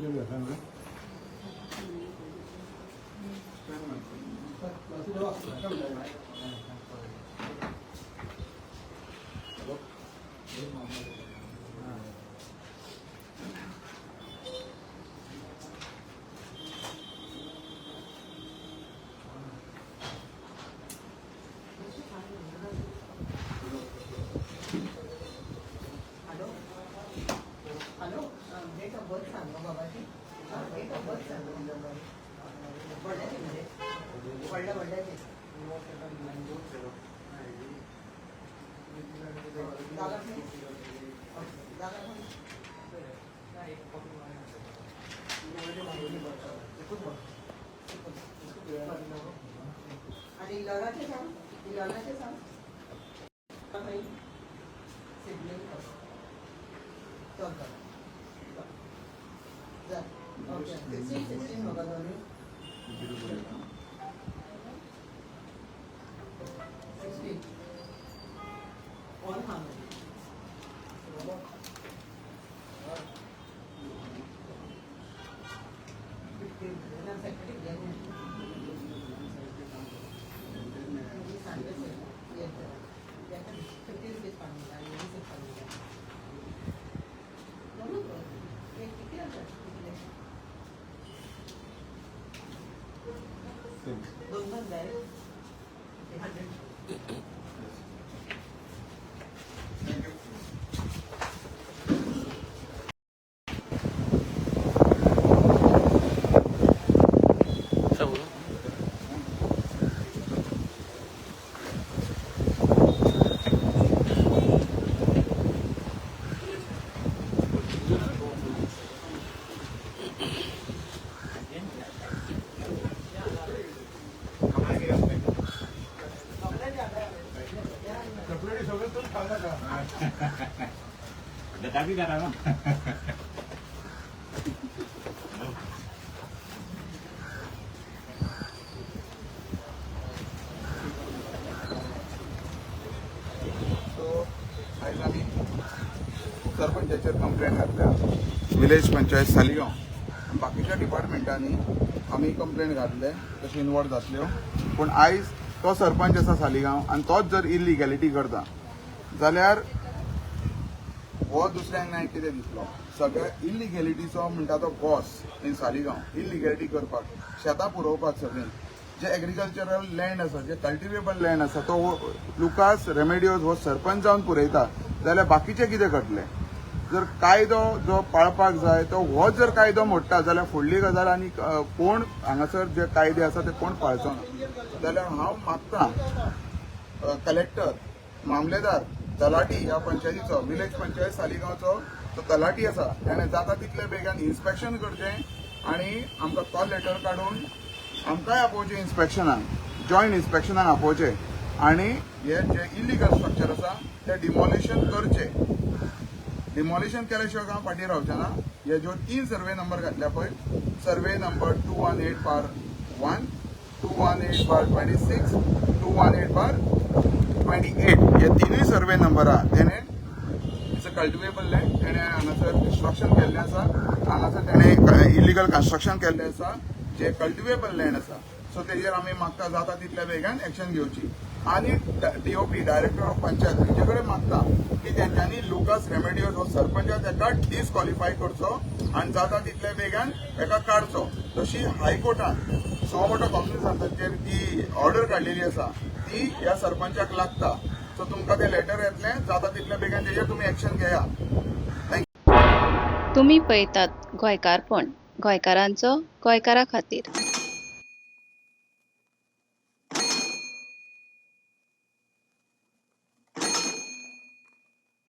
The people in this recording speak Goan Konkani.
Hello, hello. Date of birth सांग गो बाबाची. डेट ऑफ बर्थ सांग गो. व्हडल्याची मरे, व्हडल्या व्हडल्याची. जागा खंय? जागा खंय? एकूच बघ. आणि इलॉनाचे सांग, इलॉनाचे सांग. सिबलिंग. चल चल चल. ओके, 16, 16 बघा दोन्ही. 16 ऑन. हा, 15 ना सेक्रेटरी. ₹50 पाणी. किती आसा कितले? दोन दोन जाय. 100. Thank you. सब. कपडे सगळं तूच खाल्लं का? दाबी करा ना. सो आयज आमी सरपंचाचेर कंप्लेन घातल्या, विलेज पंचायत सालिगांव. बाकीच्या डिपार्टमेंटांनी आमी कंप्लेन घातले, तशें इनवॉल्व जातल्यो. पूण आयज तो सरपंच आसा सालिगांव आनी तोच जर इलिगॅलिटी करता जाल्यार हो दुसऱ्यांक नाय कितें दितलो? सगळ्या इलिगॅलिटीचो म्हणटा तो बॉस इन सालिगांव. इलिगॅलिटी करपाक, शेतां पुरोवपाक, सगळीं जे एग्रीकल्चरल लँड आसा, जे कल्टिवेबल लँड आसा, तो लुकास रेमेडियोज हो सरपंच जावन पुरयता जाल्यार बाकीचें कितें घडलें? जर कायदो जो पाळपाक जाय तो हो जर कायदो मोडटा जाल्यार फुडली गजाल आनी कोण हांगासर जे कायदे आसा ते कोण पाळचो ना. जाल्यार हांव मागता, कलेक्टर, मामलेदार, तलाठी, ह्या पंचायतीचो, विलेज पंचायत सालिगांवचो जो तलाठी आसा त्याणे जाता तितले बेगान इन्स्पेक्शन करचें आनी आमकां कॉल लेटर काडून आमकांय आपोवचें, इन्स्पेक्शनाक, जॉयंट इन्स्पेक्शनाक आपोवचें आनी हे जे इलिगल स्ट्रक्चर आसा ते डिमॉलिशन करचें. डिमॉलिशन केल्या शिवाय हांव फाटीं रावचें ना. हे ज्यो तीन सर्वे नंबर घातल्या पळय, survey number 218/1, 218/26, 218/28, हे तिनूय सर्वे नंबर आहा. तेणे it's a cultivable land. तेणे हांगासर डिस्ट्रक्शन केल्लें आसा, हांगासर तेणे इलिगल कन्स्ट्रक्शन केल्लें आसा जे कल्टिवेबल लँड आसा. सो तेजेर आमी मागता, जाता तितल्या बेगान एक्शन घेवची. आनी डीओपी, डायरेक्टर ऑफ पंचायत, हेंचे कडेन मागता की तेंच्यांनी लुकास रेमेडियोज हो सरपंच आहा तेका डिस्क्वॉलिफाय करचो आनी जाता तितल्या बेगान तेका काडचो. तशी हायकोर्टान सुओ मोटो कॉग्निझन्साचेर ती ऑर्डर काडलेली आसा, ती ह्या सरपंचाक लागता. सो तुमकां ते लेटर येतलें, जाता तितल्या बेगान तेजेर तुमी एक्शन घेया. तुमी पळयतात गोंयकारपण, गोंयकारांचो गोंयकारा खातीर.